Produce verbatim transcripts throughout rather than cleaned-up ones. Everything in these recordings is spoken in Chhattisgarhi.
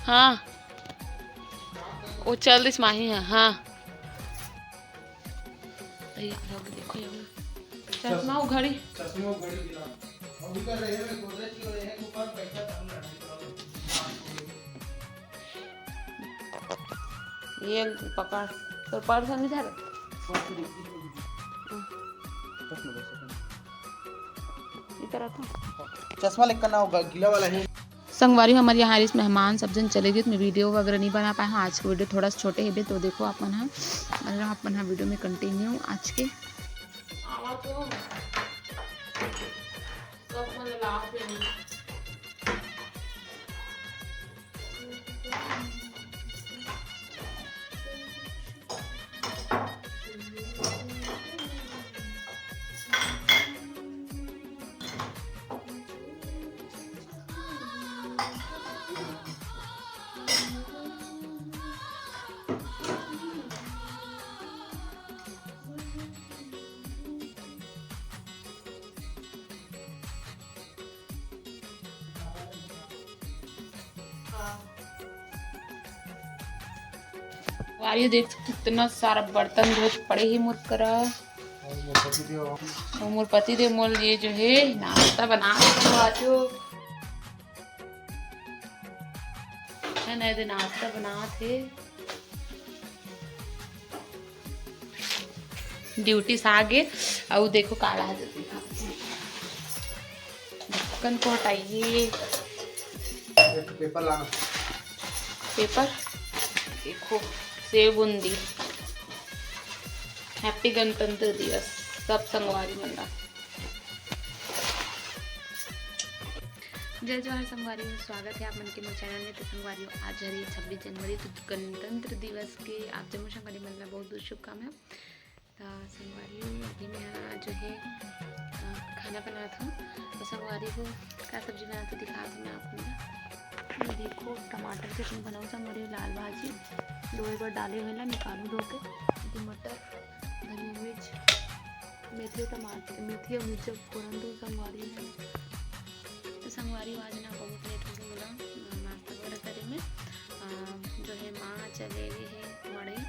हाँ, वो चल दिस माही है। हाँ, तैयार हो गई, देखो ये चश्मा, वो घड़ी। चश्मा, वो घड़ी दिला। अभी कर रहे हैं, गोदरेज की रहे हैं, ऊपर पैसा तब ना। ये पकड़, तो पर्स नहीं धर। इधर आ तो। चश्मा लेकर ना होगा, गीला वाला है। संगवारी, हमर यहाँ आरिस मेहमान, सब झन चले गए, तो मैं वीडियो वगैरह नहीं बना पाया हूँ। आज की वीडियो थोड़ा सा छोटे हेबे, तो देखो आप मन ह, मतलब आप मन ह वीडियो में कंटिन्यू आज के। आवा तो, सब मन ला आते हैं। वारी देख, कितना सारा बर्तन धोए पड़े ही मोर करा। और मोर पति देव, और मोर पति देव मोर लिए जो है नाश्ता बना के खवाचो। है ना, ये नाश्ता बनात हे। ड्यूटी से आगे, अउ देखो काला है, ढक्कन को हटाइए। एक पेपर लाना। पेपर, देखो, सेव बूंदी। हैप्पी गणतंत्र दिवस सब संगवारी मन ला। जय जोहार संगवारी हो, स्वागत है आप मन के मोर चैनल में। तो संगवारी हो, आज हरे छब्बीस जनवरी, तो गणतंत्र दिवस के आप जम्मो संगवारी मन ला बहुत बहुत शुभकामना। तो संगवारी हो, अभी मैं यहाँ जो है, अ, खाना बनात हूँ। तो संगवारी हो, का सब्जी बनात हूँ, दिखात हूँ मैं आप मन ला। ये देखो, टमाटर चटनी बनाऊँ संगवारी हो, लाल भाजी धोए बर डाले हुए ला, निकालू धो के। ये मटर, धनिया मिर्च, मेथी अउ टमाटर, मेथी अउ मिर्च फोरन दूँ संगवारी हो। तो संगवारी हो, आज ना बहुत लेट हो गया मोला, अ, नाश्ता वगैरह करे में। अ, जो है माँ चले गई है मड़ई,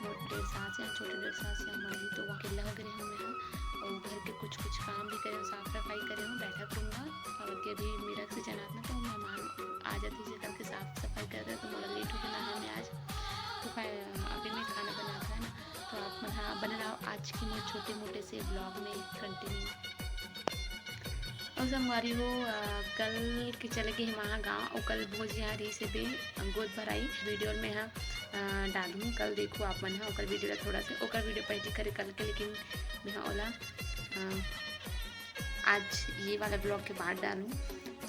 मोर डेढ़ सास या छोटे डेढ़ सास या मड़ई, तो वहाँ अकेला हो गए हूँ मैं। और घर के कुछ कुछ काम भी करे हूँ, साफ सफाई करे हूँ, बैठक रूम ला, और के अभी मेरा से जनात ना तो मेहमान आ जाती है करके साफ सफाई कर रहे, तो मोला लेट हो गया ना हमें आज। तो फिर अभी मैं खाना बनात हूँ ना, तो आप मन हाँ बने रहो आज की मोर छोटे मोटे से ब्लॉग में कंटिन्यू। और संगवारी हो, अ, कल के चले गए हम वहाँ गाँव, और कल भोज यहाँ रही से भी गोद भराई वीडियो में हाँ, अ, डालूँ। कल देखो आप मन हाँ ओकर वीडियो ला थोड़ा से, ओकर वीडियो पहले करे कल के, लेकिन मैं हाँ ओला, अ, आज ये वाला ब्लॉग के बाद डालूँ।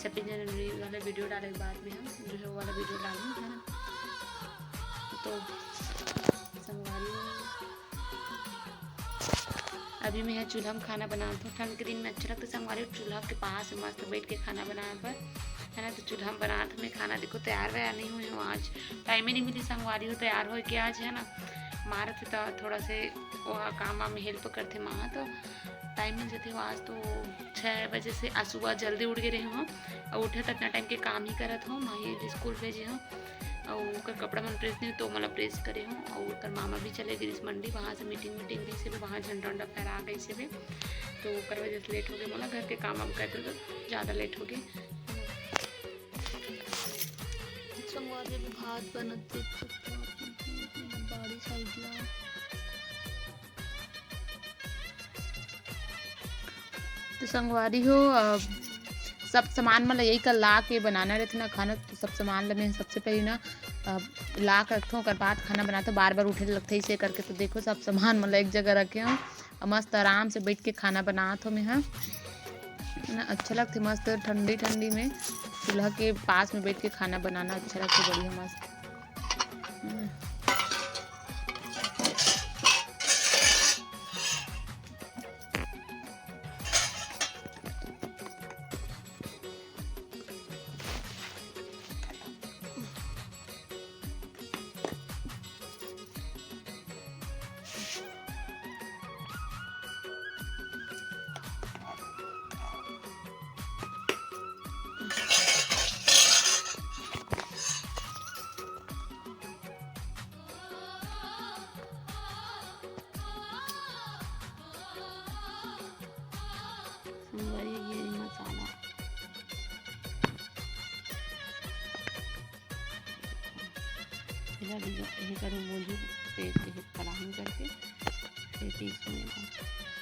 छब्बीस जनवरी वाला वीडियो डाले के बाद में हम जो है वो वाला वीडियो डालूँ, है ना। तो संगवारी हो, अभी मैं यहाँ चूल्हा में खाना बनात हूँ। ठंड के दिन में अच्छा लगता है संगवारी हो, चूल्हा के पास मस्त बैठ के खाना बनाए बर, है ना। तो चूल्हा में बनात हूँ मैं खाना। देखो तैयार वैयार नहीं हुई हूँ आज, टाइम ही नहीं मिली संगवारी हो तैयार होए के आज, है ना। मारत है तो थोड़ा से वो काम वाम में हेल्प करथे माँ, तो टाइम मिल जाथे। आज तो छः बजे से, आज सुबह जल्दी उठ गए रहे हूँ, और उठे तो अपना टाइम के काम ही करत हूँ। माँ ये स्कूल भेजे हूँ, और ओकर कपड़ा मन प्रेस नहीं तो मोला प्रेस करे हूँ, और ओकर मामा भी चले गए मंडी, वहाँ से मीटिंग मीटिंग भी से भी वहाँ झंडा उंडा फहरा गई से भी, तो ओकर वजह से लेट हो गए। मोला घर के काम वाम करते तो ज़्यादा लेट हो गए। संगवारी अभी भात बनत देखत हो आप मन, बाड़ी साइड ला। तो संगवारी हो, अ, सब सामान मन ल यही कर ला के बनाना रहथे ना खाना, तो सब सामान ल मैं सबसे पहले ना, अ, ला के रखथों, ओकर बाद खाना बनाथों। बार बार उठे लगथे इसे करके, तो देखो सब सामान मन ल एक जगह रखे हूँ। अउ मस्त आराम से बैठ के खाना बनात हो मैं ह। ना अच्छा लगथे मस्त ठंडी ठंडी में चूल्हा के पास में बैठ के खाना बनाना अच्छा लगथे, बढ़िया मस्त। हम्म। अभी जो यही करूँ, वो जो तेल, यही कढ़ाई में करके फिर पीस लेगा।